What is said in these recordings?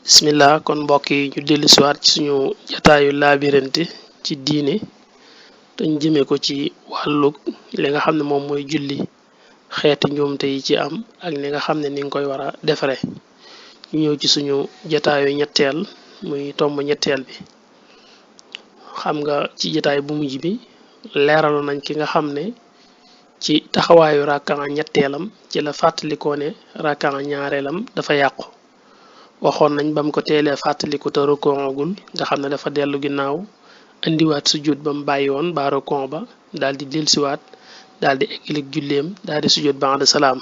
bismillah kon mbokk yi ñu dellu siwaat ci suñu jataayu laabirante ci diine dañ jëme ko ci wàllug li nga xam ne moom mooy julli xeeti njuumte yi ci am ak li nga xam ne ni nga koy war a defare ñu ñëw ci suñu jataayu ñetteel muy tomb ñetteel bi. xam nga ci jataay bu mujj bi leeralu nañ ki nga xam ne ci taxawaayu rakkaa ñetteelam ci la fàttalikoo ne rakkaa ñaareelam dafa yàqu. waxoon nañ bam ko teelee fàttaliku te rukoogul nga xam ne dafa dellu ginnaaw indiwaat sujjóot ba mu bàyyi woon ba rukon ba daal di dellusiwaat daal di eggalig julleem daal di sujjóot ba'da salaam.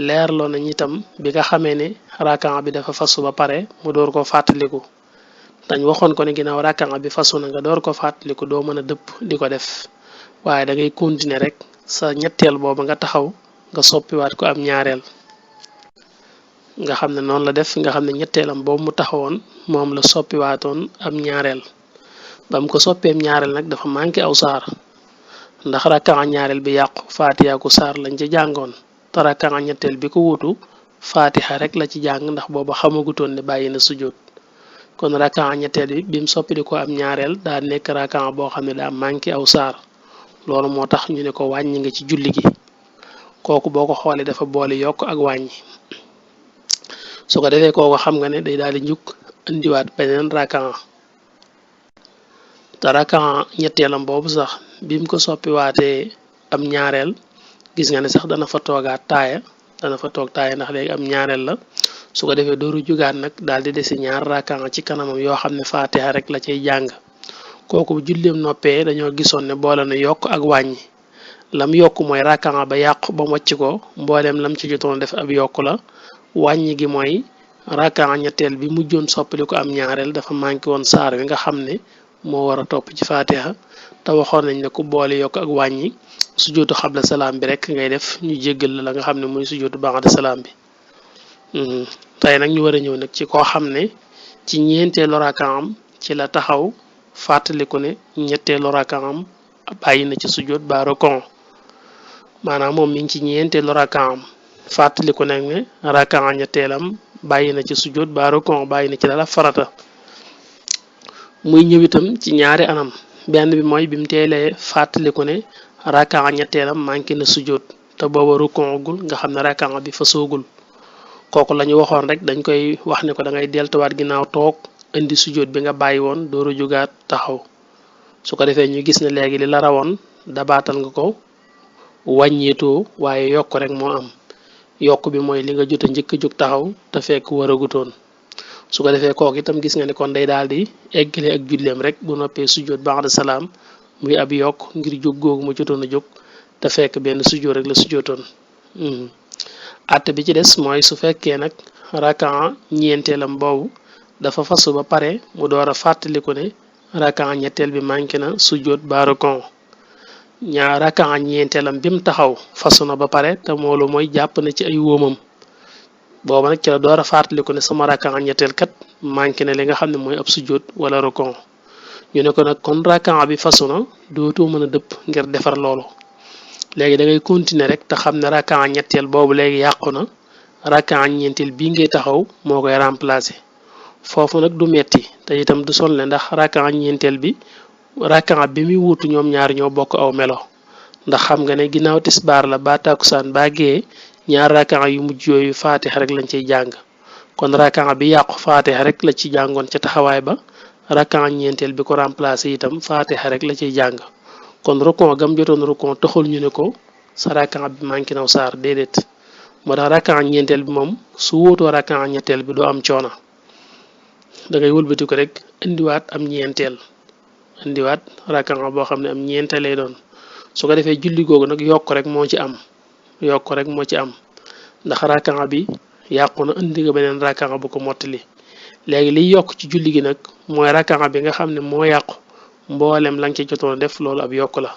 leerloo nañ itam bi nga xamee ne rakkaa bi dafa fasu ba pare mu door ko fàttaliku dañ waxoon ko ne ginnaaw rakkaa bi fasu na nga door ko fàttaliku doo mën a dëpp di ko def waaye da ngay continuer rek sa ñetteel booba nga taxaw nga soppiwaat ko am ñaareel. nga xam ne noonu la def nga xam ne ñetteelam boobu mu taxawoon moom la soppiwaatoon am ñaareel ba mu ko soppeem ñaareel nag dafa manqué aw saar ndax rakkaa ñaareel bi yàqu faatiha ku saar lañ ca jàngoon te rakkaa ñetteel bi ko wuutu faatiha rek la ci jàng ndax booba xamagutoon ne bàyyi na sujjóot kon rakkaa ñetteel bi bim soppi di ko am ñaareel daa nekk rakkaa boo xam ne daa manqué aw saar loolu moo tax ñu ne ko wàññi nga ci julli gi kooku boo ko xoolee dafa boole yokk ak wàññi. su ko defee kooku xam nga ne day daal di njuk indiwaat beneen rakkaa te rakkaa ñetteelam boobu sax bim ko soppiwaatee am ñaareel gis nga ne sax dana fa toogaat taaya dana fa toog taaya ndax léegi am ñaareel la su ko defee dooru jugaat nag daal di desi ñaar rakkaa ci kanamam yoo xam ne faatiha rek la cay jàng kooku bu julleem noppee dañoo gisoon ne boole na yokk ak wàññi lam yokk mooy rakkaa ba yàqu ba mocc ko mbooleem lam ci jotoon def ab yokk la. wàññi gi mooy rakkaa ñetteel bi mujjoon soppali ko am ñaareel dafa manqué woon saar wi nga xam ne moo war a topp ci faatiha te waxoon nañ ne ku boole yokk ak wàññi sujjóotu xabla salaam bi rek ngay def ñu jéggal la nga xam ne mooy sujjóotu ba'da salaam bi. tey nag ñu war a ñëw nag ci koo xam ne ci ñeenteelu rakkaam ci la taxaw fàttaliku ne ñetteelu rakkaam bàyyi na ci sujjóot ba rukon maanaam moom mi ngi ci ñeenteelu rakkaam fàttaliku nag ne rakkaa ñetteelam bàyyi na ci sujjóot ba rukon bàyyi na ci dara farata muy ñëw itam ci ñaari anam benn bi mooy bi mu teelee fàttaliku ne rakkaa ñetteelam manqué na sujjóot te booba rukonagul nga xam ne rakkaa bi fasoogul kooku la ñu waxoon rek dañ koy wax ne ko da ngay deltuwaat ginnaaw toog indi sujjóot bi nga bàyyi woon dooru jugaat taxaw su ko defee ñu gis ne léegi li la rawoon dabaatal nga ko wàññeetoo waaye yokk rek moo am. yokk bi mooy li nga jot a njëkk a jóg taxaw te fekk waragutoon su ko defee kooku itam gis nga ne kon day daal di eggale ak julleem rek bu noppee sujjóot ba'da salaam muy ab yokk ngir jóg googu mu jotoon a jóg te fekk benn sujjóot rek la sujjóotoon. àtte bi ci des mooy su fekkee nag rakkaa ñeenteelam boobu dafa fasu ba pare mu door a fàttaliku ne rakkaa ñetteel bi manqué na sujjóot ba rukon ñaar rakkaa ñeenteelam bi mu taxaw fasu na ba pare te moolu mooy jàpp na ci ay wóomam booba nag ci la door a fàttaliku ne sama rakkaa ñetteel kat manqué na li nga xam ne mooy ab sujjóot wala rukon ñu ne ko nag kon rakkaa bi fasu na dootoo mën a dëpp ngir defar loolu léegi da ngay continuer rek te xam ne rakkaa ñetteel boobu léegi yàqu na rakkaa ñeenteel bii ngay taxaw moo koy remplacer foofu nag du metti te itam du sonle ndax rakkaa ñeenteel bi rakkaa bi muy wuutu ñoom ñaar ñoo bokk aw melo ndax xam nga ne ginnaaw tisbaar la ba takkusaan ba gee ñaar rakkaa yu mujj yooyu faatiha rek lañ ciy jàng kon rakkaa bi yàqu faatiha rek la ci jàngoon ca taxawaay ba rakkaa ñeenteel bi ko remplacer itam faatiha rek la ciy jàng kon rukon gam jotoon rukon taxul ñu ne ko sa rakkaa bi manqué naw saar déedéet moo tax rakkaa ñeenteel bi moom su wóotoo rakkaa ñetteel bi doo am coona da ngay wëlbati ko rek indiwaat am ñeenteel indiwaat rakkaa boo xam ne am ñeenteel lay doon su ko defee julli googu nag yokk rek moo ci am yokk rek moo ci am ndax rakkaa bi yàqu na indi nga beneen rakkaa bu ko mottali léegi liy yokk ci julli gi nag mooy rakkaa bi nga xam ne moo yàqu mboolem la nga ci jotoon def loolu ab yokk la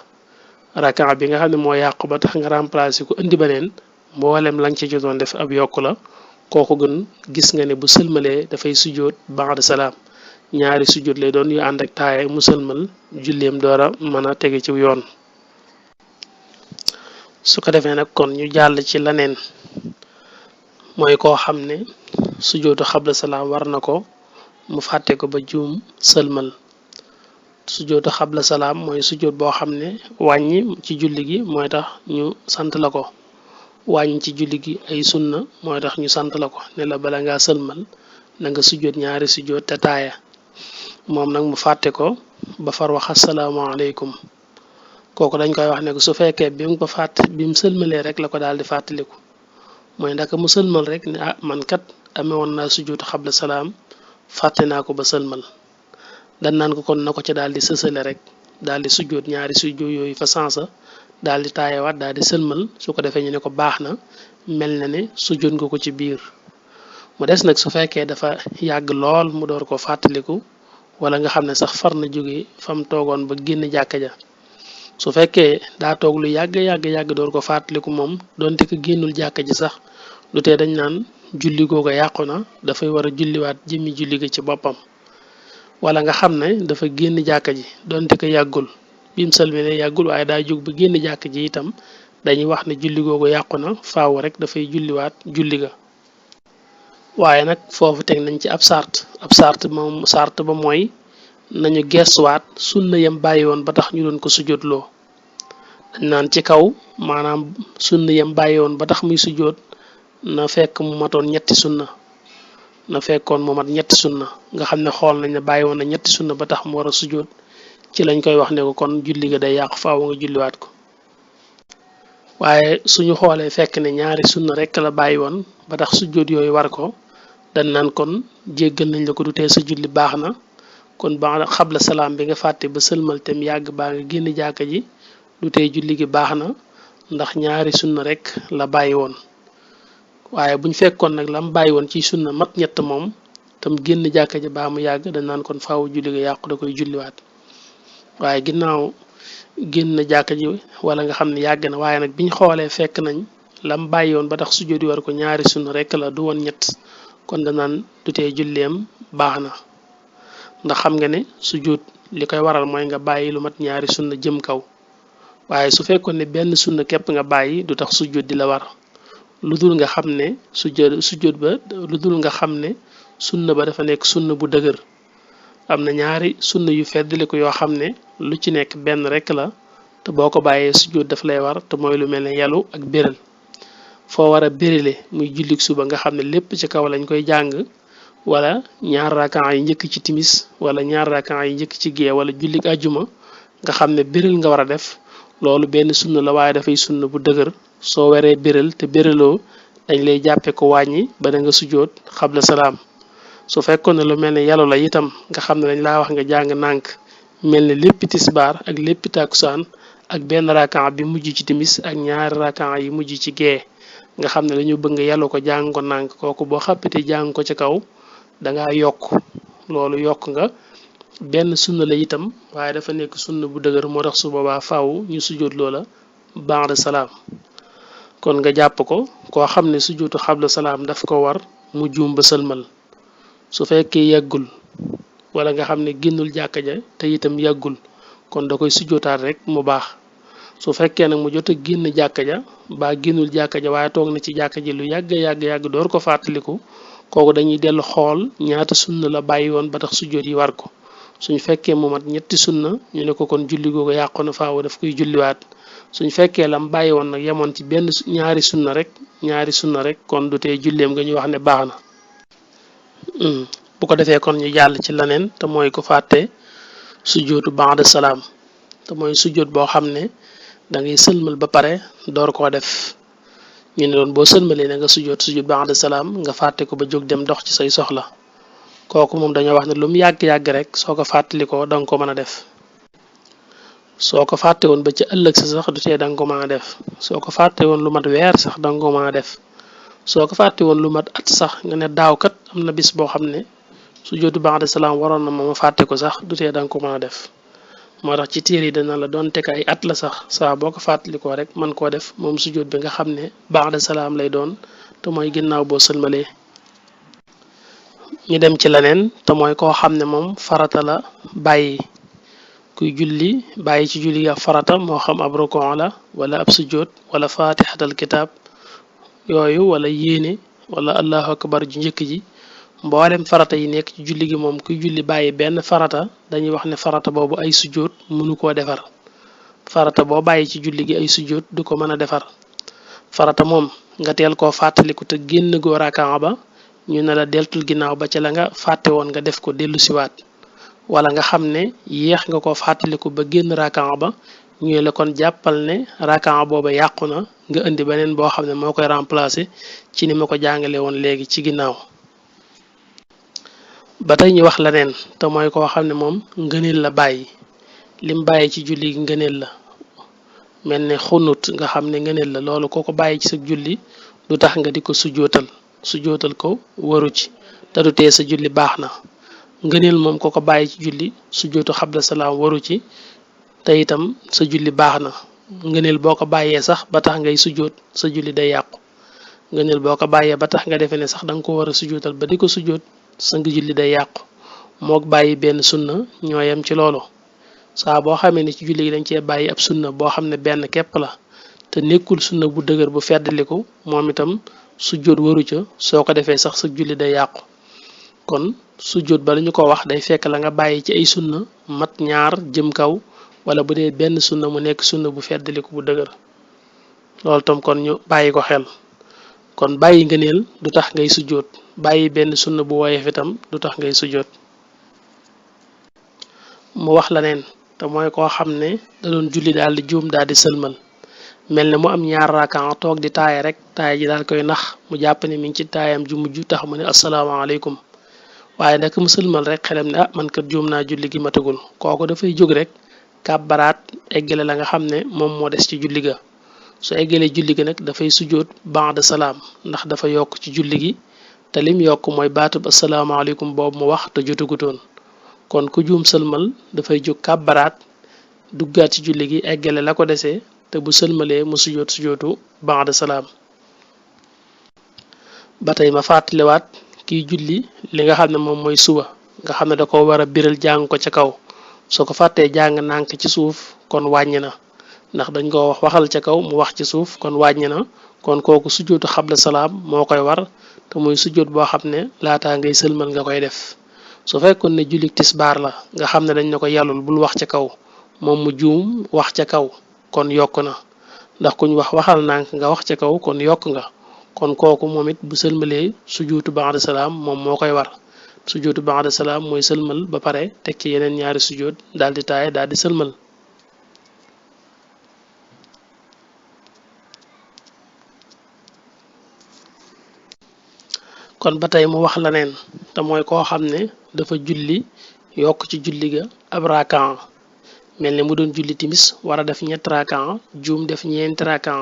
rakkaa bi nga xam ne moo yàqu ba tax nga remplacer ko indi beneen mboolem la nga ci jotoon def ab yokk la kooku gën gis nga ne bu sëlmalee dafay sujjóot ba'da salaam ñaari sujjóot lay doon yu ànd ak taaye mu sëlmal julleem door a mën a tege ci yoon. su ko defee nag kon ñu jàll ci leneen mooy koo xam ne sujootu xabla salaam war na ko mu fàtte ko ba juum sëlmal. sujootu xabla salaam mooy sujoot boo xam ne wàññi ci julli gi mooy tax ñu sant la ko. wàññi ci julli gi ay sunna mooy tax ñu sant la ko ne la bala ngaa sëlmal na nga sujjoot ñaari sujjoot te taaya moom nag mu fàtte ko ba far wax asalaamaaleykum kooku dañ koy wax ne ko su fekkee bi mu ko fàtte bi mu sëlmalee rek la ko daal di fàttaliku mooy ndaka mu sëlmal rek ne ah man kat amee woon naa sujjootu xabla salaam fàtte naa ko ba sëlmal dan naan ko kon na ko ca daal di sësale rek daal di sujjoot ñaari sujjoot yooyu fa sansa daal di taayewaat daal di sëlmal su ko defee ñu ne ko baax na mel na ne sujjoot nga ko ci biir. mu des nag su fekkee dafa yàgg lool mu door ko fàttaliku wala nga xam ne sax far na jóge fa mu toogoon ba génn jàkka ja su fekkee daa toog lu yàgg door ko fàttaliku moom donte ko génnul jàkka ji sax du tee dañ naan julli googu yàqu na dafay war a julliwaat jëmmi julli gi ci boppam. wala nga xam ne dafa génn jàkka ji donte ko yàggul bim salmine yàggul waaye daa jóg ba génn jàkka ji itam dañuy wax ne julli googu yàqu na faaw rek dafay julliwaat julli ga. waaye nag foofu teg nañ ci ab sart moom sart ba mooy nañu gestuwaat sunna yam bàyyi woon ba tax ñu doon ko sujootloo dañ naan ci kaw maanaam sunna yam bàyyi woon ba tax muy sujoot na fekk mu matoon ñetti sunna na fekkoon mu mat ñetti sunna nga xam ne xool nañ ne bàyyi woon na ñetti sunna ba tax mu war a sujoot ci lañ koy wax ne ko kon julli ga day yàqu faaw nga julliwaat ko. waaye suñu xoolee fekk ne ñaari sunna rek la bàyyi woon ba tax sujoot yooyu war ko dañ naan kon jéggal nañ la ko du tee sa julli baax na kon ba xabla salaam bi nga fàtte ba sëlmal tem yàgg baa nga génn jàkka ji du tee julli gi baax na ndax ñaari sunna rek la bàyyi woon. waaye buñ fekkoon nag lam bàyyi woon ci sunna mat ñett moom tam génn jàkka ji baa mu yàgg dañ naan kon faaw julli gi yàqu da koy julliwaat. waaye ginnaaw génn jàkka ji wala nga xam ne yàgg na waaye nag biñ xoolee fekk nañ lam bàyyi woon ba tax sujjóot war ko ñaari sunna rek la du woon ñett kon danaan du tee julleem baax na ndax xam nga ne sujjóot li koy waral mooy nga bàyyi lu mat ñaari sunna jëm kaw waaye su fekkoon ne benn sunna képp nga bàyyi du tax sujjóot di la war lu dul nga xam ne sujjóot ba lu dul nga xam ne sunna ba dafa nekk sunna bu dëgër. am na ñaari sunna yu feddaliku yoo xam ne lu ci nekk benn rek la te boo ko bàyyee sujjóot daf lay war te mooy lu mel ne yalu ak béral foo war a bérale muy jullik suba nga xam ne lépp ci kaw lañ koy jàng wala ñaar rakan yi njëkk ci timis wala ñaar rakan yi njëkk ci gee wala jullik ajjuma nga xam ne béral nga war a def loolu benn sunna la waaye dafay sunna bu dëgër soo waree béral te béraloo dañ lay jàppe ko wàññi ba da nga sujjóot xabla salaam. su fekkoon ne lu mel ne yalu la itam nga xam ne dañ laa wax nga jàng nànk mel ne lépp tisbaar ak lépp takusaan ak benn rakan bi mujj ci timis ak ñaari rakan yi mujj ci gee nga xam ne dañu bëgg nga yalu ko jàng ko nànk kooku boo xappati jàng ko ci kaw danga yokk loolu yokk nga benn sunna la itam waaye dafa nekk sunna bu dëgër moo tax su boobaa faaw ñu sujjóot loola ba'da salaam. kon nga jàpp ko koo xam ne sujjóotu xabla salaam daf ko war mu juum ba sëlmal su fekkee yàggul wala nga xam ne génnul jàkka ja te itam yàggul kon da koy sujjootaat rek mu baax su fekkee nag mu jot a génn jàkka ja ba génnul jàkka ja waaye toog na ci jàkka ji lu yàgg door ko fàttaliku kooku dañuy dellu xool ñaata sunna la bàyyi woon ba tax sujjoot yi war ko suñ fekkee mu mat ñetti sunna ñu ne ko kon julli googu yàqu na faaw daf koy julliwaat suñ fekkee lam bàyyi woon nag yemoon ci benn ñaari sunna rek kon du tee julleem nga ñu wax ne baax na. bu ko defee kon ñu jàll ci leneen te mooy ko fàtte sujjootu ba'da salaam te mooy sujjoot boo xam ne da ngay sëlmal ba pare door koo def ñu ne doon boo sëlmalee na nga sujjoot ba'da salaam nga fàtte ko ba jóg dem dox ci say soxla kooku moom dañoo wax ne lu mu yàgg rek soo ko fàttalikoo da nga ko mën a def soo ko fàtte woon ba ci ëllëg sa sax du tee da nga ko mën a def soo ko fàtte woon lu mat weer sax da nga ko mën a def soo ko fàtte woon lu mat at sax nga ne daaw kat am na bis boo xam ne sujjóotu ba'da salaam waroon na ma fàtte ko sax du tee da nga ko mën a def moo tax ci téere yi dana la doon teg ay at la sax saa boo ko fàttalikoo rek mën koo def moom sujjóot bi nga xam ne ba'da salaam lay doon te mooy ginnaaw boo sëlmalee. ñu dem ci leneen te mooy koo xam ne moom farata la bàyyi kuy julli bàyyi ci julli ak farata moo xam ab rukuu la wala ab sujjóot wala faatixatal kitaab yooyu wala yéene wala allahu akbar ju njëkk ji mboolem farata yi nekk ci julli gi moom kuy julli bàyyi benn farata dañuy wax ne farata boobu ay sujjóot mënu koo defar farata boo bàyyi ci julli gi ay sujjóot du ko mën a defar farata moom nga teel koo fàttaliku te génn goo rakaa ba ñu ne la deltul ginnaaw ba ca la nga fàtte woon nga def ko dellu siwaat wala nga xam ne yéex nga ko fàttaliku ba génn rakaa ba ñu la kon jàppal ne rakaa booba yàqu na nga indi beneen boo xam ne moo koy remplacer ci ni ma ko jàngale woon léegi ci ginnaaw ba tey ñu wax leneen te mooy koo xam ne moom ngëneel la bàyyi lim bàyyi ci julli gi ngëneel la mel ne xunut nga xam ne ngëneel la loolu koo ko bàyyi ci sa julli du tax nga di ko sujootal ko waru ci te du tee sa julli baax na ngëneel moom ko ko bàyyi ci julli sujootu xabla salaam waru ci te itam sa julli baax na ngëneel boo ko bàyyee sax ba tax ngay sujoot sa julli day yàqu ngëneel boo ko bàyyee ba tax nga defee ne sax da nga ko war a sujootal ba di ko sujoot sa nga julli day yàqu mook bàyyi benn sunna ñoo yem ci loolu saa boo xamee ne ci julli gi dañ cee bàyyi ab sunna boo xam ne benn képp la te nekkul sunna bu dëgër bu feddaliku moom itam sujjóot waru ca soo ko defee sax sa julli day yàqu kon sujjóot ba la ñu ko wax day fekk la nga bàyyi ci ay sunna mat ñaar jëm kaw wala bu dee benn sunna mu nekk sunna bu feddaliku bu dëgër loolu tam kon ñu bàyyi ko xel kon bàyyi ngëneel du tax ngay sujjóot bàyyi benn sunna bu woyof itam du tax ngay sujjóot mu wax la neen te mooy koo xam ne da doon julli daal di juum daal di sëlmal mel ne mu am ñaar rakan toog di taaya rek taaya ji daal koy nax mu jàpp ne mi ngi ci taayam ju mujj tax mu ne asalaamaaleykum waaye nag mu sëlmal rek xelam ne man kat juum naa julli gi matagul kooku dafay jóg rek kàbbaraat eggale la nga xam ne moom moo des ci julli ga su eggalee julli gi nag dafay sujjóot ba'da salaam ndax dafa yokk ci julli gi te lim yokk mooy baatub asalaamaaleykum boobu mu wax te jotagutoon kon ku juum sëlmal dafay jóg kàbbaraat duggaat ci julli gi eggale la ko desee te bu sëlmalee mu sujootu ba'da salaam ba tey ma fàttaliwaat kiy julli li nga xam ne moom mooy suba nga xam ne da ko war a biral jàng ko ca kaw soo ko fàttee jàng nànk ci suuf kon wàññi na ndax dañ ko waxal ca kaw mu wax ci suuf kon wàññi na kon kooku sujootu xabla salaam moo koy war te muy sujoot boo xam ne laataa ngay sëlmal nga koy def su fekkoon ne julli tisbaar la nga xam ne dañ ne ko yàllul bul wax ca kaw moom mu juum wax ca kaw kon yokk na ndax kuñ waxal nànk nga wax ca kaw kon yokk nga kon kooku moom it bu sëlmalee sujootu ba'da salaam moom moo koy war sujootu ba'da salaam mooy sëlmal ba pare teg ci yeneen ñaari sujoot daal di taaya daal di sëlmal kon ba tey mu wax la neen te mooy koo xam ne dafa julli yokk ci julli ga ab rakan mel ne mu doon julli timis war a def ñetti rakan juum def ñeenti rakan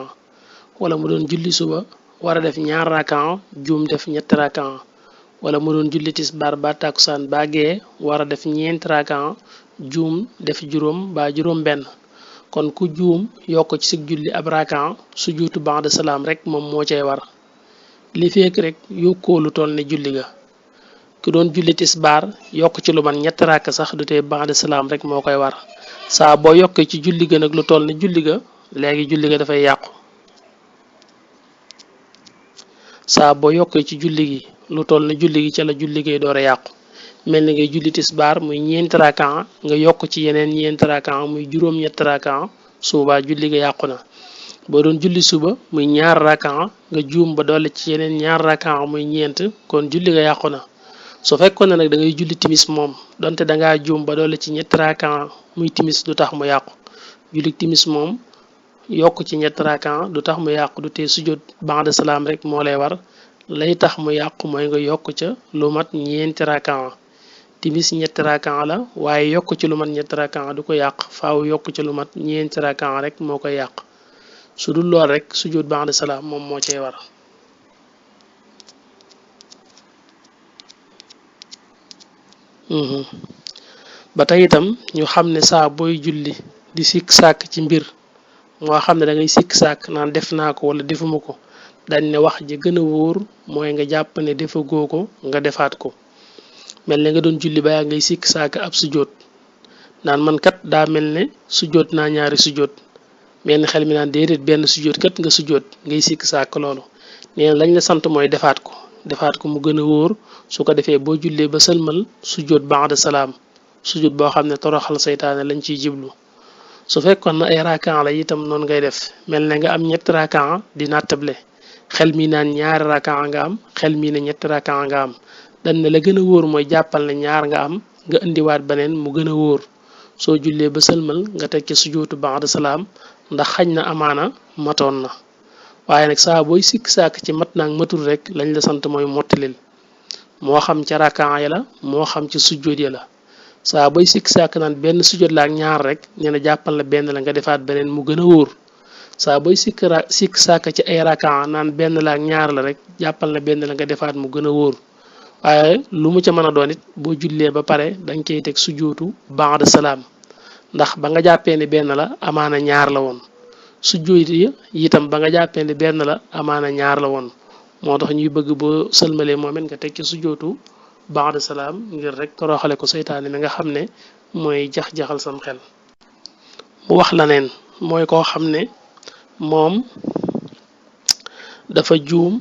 wala mu doon julli suba war a def ñaar rakan juum def ñetti rakan wala mu doon julli tisbaar ba takkusaan ba gee war a def ñeenti rakan juum def juróom ba juróom benn kon ku juum yokk ci sig julli ab rakan sujjóotu ba'da salaam rek moom moo cay war li fekk rek yokkoo lu toll ne julli ga ku doon julli tisbaar yokk ci lu man ñetti rakk sax du tee ba'da salaam rek moo koy war saa boo yokkee ci julli ga nag lu toll ne julli ga léegi julli ga dafay yàqu saa boo yokkee ci julli gi lu toll ne julli gi ca la julli gay door a yàqu mel ni ngay julli tisbaar muy ñeenti rakan nga yokk ci yeneen ñeenti rakan muy juróom-ñetti rakan suba julli ga yàqu na boo doon julli suba muy ñaar rakan nga juum ba doole ci yeneen ñaar rakan muy ñeent kon julli ga yàqu na su fekkoon ne nag da ngay julli timis moom donte dangaa juum ba doole ci ñetti rakan muy timis du tax mu yàqu julli timis moom yokk ci ñetti rakan du tax mu yàqu du tee sujjóot ba'da salaam rek moo lay war lay tax mu yàqu mooy nga yokk ca lu mat ñeenti rakan timis ñetti rakan la waaye yokk ci lu mat ñetti rakan du ko yàq faaw yokk ci lu mat ñeenti rakan rek moo koy yàq su dul lool rek sujjóot ba'da salaam moom moo cay war ba tey itam ñu xam ne saa booy julli di sikk sàkk ci mbir moo xam ne da ngay sikk sàkk naan def naa ko wala defuma ko dañ ne wax ji gën a wóor mooy nga jàpp ne defagoo ko nga defaat ko mel ne nga doon julli ba ngay sikk sàkk ab sujjóot naan man kat daa mel ne sujjóot naa ñaari sujjóot benn xel mi naan déedéet benn sujjóot kat nga sujjóot ngay sikk sàkk loolu nee na lañ la sant mooy defaat ko mu gën a wóor su ko defee boo jullee ba sëlmal sujjóot ba'da salaam sujjóot boo xam ne toroxal seytaane lañ ciy jiblu su fekkoon na ay rakan la itam noonu ngay def mel ne nga am ñetti rakan di nattable xel mi naan ñaari rakan nga am xel mi ne ñetti rakan nga am dañ ne la gën a wóor mooy jàppal ne ñaar nga am nga indiwaat beneen mu gën a wóor soo jullee ba sëlmal nga teg ci sujjóotu ba'da salaam ndax xañ na amaana matoon na waaye nag saa booy sikk sàkk ci mat naag matul rek lañ la sant mooy mottalil moo xam ca rakan ya la moo xam ci sujjóot ya la saa booy sikk sàkk naan benn sujjóot la ak ñaar rek nee na jàppal la benn la nga defaat beneen mu gën a wóor saa booy sikk sàkk ci ay rakan naan benn la ak ñaar la rek jàppal la benn la nga defaat mu gën a wóor waaye lu mu ca mën a doon it boo jullee ba pare danga koy teg sujjóotu ba'da salaam ndax ba nga jàppee ni benn la amaana ñaar la woon sujjóot yi itam ba nga jàppee ni benn la amaana ñaar la woon moo tax ñuy bëgg boo sëlmalee moom it nga teg ci sujjóotu ba'da salaam ngir rek toroxale ko seytaane mi nga xam ne mooy jax-jaxal sam xel mu wax la neen mooy koo xam ne moom dafa juum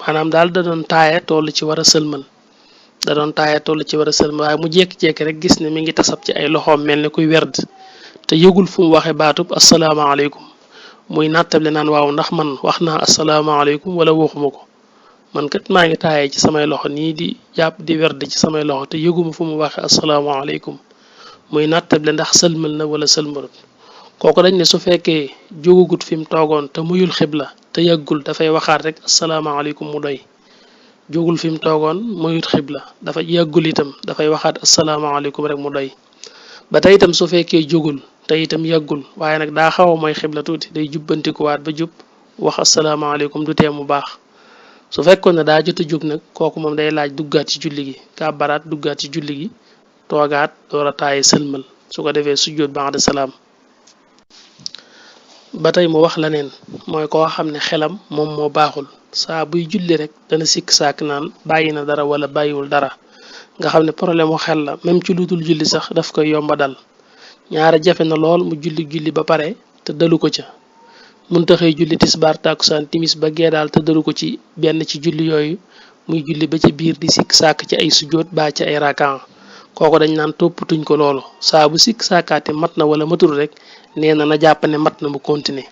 maanaam daal da doon taaya toll ci war a sëlmal waaye mu jékki-jékki rek gis ne mi ngi tasab ci ay loxoom mel ne kuy werd te yëgul fu mu waxee baatub asalaamaaleykum muy nattable naan waaw ndax man wax naa asalaamaaleykum wala waxuma ko man kat maa ngi taayee ci samay loxo nii di jàpp di werd ci samay loxo te yëguma fu mu waxee asalaamaaleykum muy nattable ndax sëlmal na wala sëlmalut kooku dañ ne su fekkee jógugut fi mu toogoon te muyul xibla te yàggul dafay waxaat rek asalaamaaleykum mu doy jógul fi mu toogoon muyul xibla dafa yàggul itam dafay waxaat asalaamaaleykum rek mu doy ba tey itam su fekkee jógul te itam yàggul waaye nag daa xaw a mooy xibla tuuti day jubbantikuwaat ba jub wax asalaamaaleykum du tee mu baax su fekkoon ne daa jot a jóg nag kooku moom day laaj duggaat ci julli gi kàbbaraat duggaat ci julli gi toogaat door a taaye sëlmal su ko defee sujjóot ba'da salaam ba tey mu wax la neen mooy koo xam ne xelam moom moo baaxul saa buy julli rek dana sikk sàkk naan bàyyi na dara wala bàyyiwul dara nga xam ne problème mu xel la même ci lu dul julli sax daf koy yomba dal ñaara jafe na lool mu julli ba pare te dalu ko ca munta xëy julli tisbaar tàkkusaan timis ba gee daal te dalu ko ci benn ci julli yooyu muy julli ba ci biir di sikk sàkk ci ay sujjóot ba ci ay rakan kooku dañ naan toppatuñ ko loolu saa bu sikk sàkkaate mat na wala matul rek nee na jàpp ne mat na mu continuer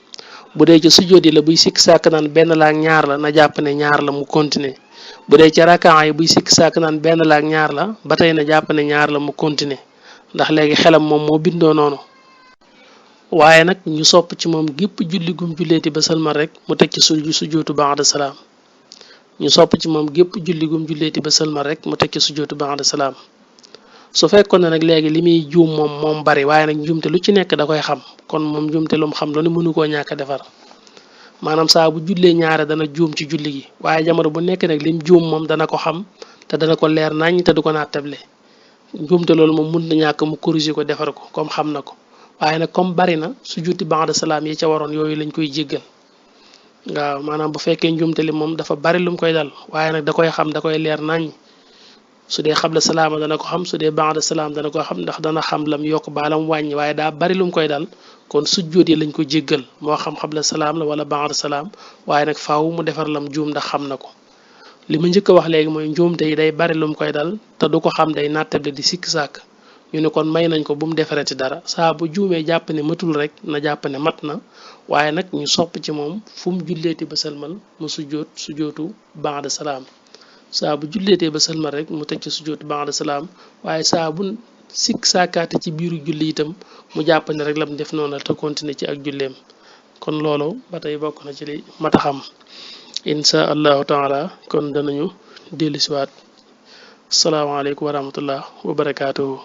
bu dee ci sujjóot yi la buy sikk sàkk naan benn la ak ñaar la na jàpp ne ñaar la mu continuer bu dee ci rakan yi buy sikk sàkk naan benn la ak ñaar la ba tey na jàpp ne ñaar la mu continuer ndax léegi xelam moom moo bindoo noonu waaye nag ñu sopp ci moom gépp julli gum julleeti ba sëlmal rek mu teg ci sujjóotu ba'da salaam ñu sopp ci moom gépp julli gum julleeti ba sëlmal rek mu teg ci sujjóotu ba'da salaam su fekkoon ne nag léegi li muy juum moom bari waaye nag njuumte lu ci nekk da koy xam kon moom njuumte lu mu xam lu ne mënu koo ñàkk a defar maanaam saa bu jullee ñaare dana juum ci julli gi waaye jamono bu nekk nag lim juum moom dana ko xam te dana ko leer nañ te du ko naatable njuumte loolu moom mun na ñàkk mu corriger ko defar ko comme xam na ko waaye nag comme bari na sujjóoti ba'da salaam yi ca waroon yooyu lañ koy jéggal waaw maanaam bu fekkee njuumte li moom dafa bari lu mu koy dal waaye nag da koy xam da koy leer nañ su dee xabla salaama dana ko xam su dee ba'da salaam dana ko xam ndax dana xam lam yokk baalam wàññi waaye daa bari lu mu koy dal kon sujjóot yi lañ ko jéggal moo xam xabla salaam la wala ba'da salaam waaye nag faaw mu defar lam juum ndax xam na ko li ma njëkk a wax léegi mooy njuumte yi day bari lu mu koy dal te du ko xam day nattable di sikk sàkk ñu ne kon may nañ ko bu mu defarati dara saa bu juumee jàpp ne matul rek na jàpp ne mat na waaye nag ñu sopp ci moom fu mu julleeti ba sëlmal mu sujjóotu ba'da salaam saa bu julleetee ba sëlmal rek mu teg ci sujjóotu ba'da salaam waaye saa bu sikk sàkkaate ci biiru julli itam mu jàpp ne rek lam def noonu la te continuer ci ak julleem kon loolu ba tey bokk na ci li mat a xam insha allahu taala kon danañu dellusiwaat asalaamaaleykum wa rahmatullah wa barakaatuhu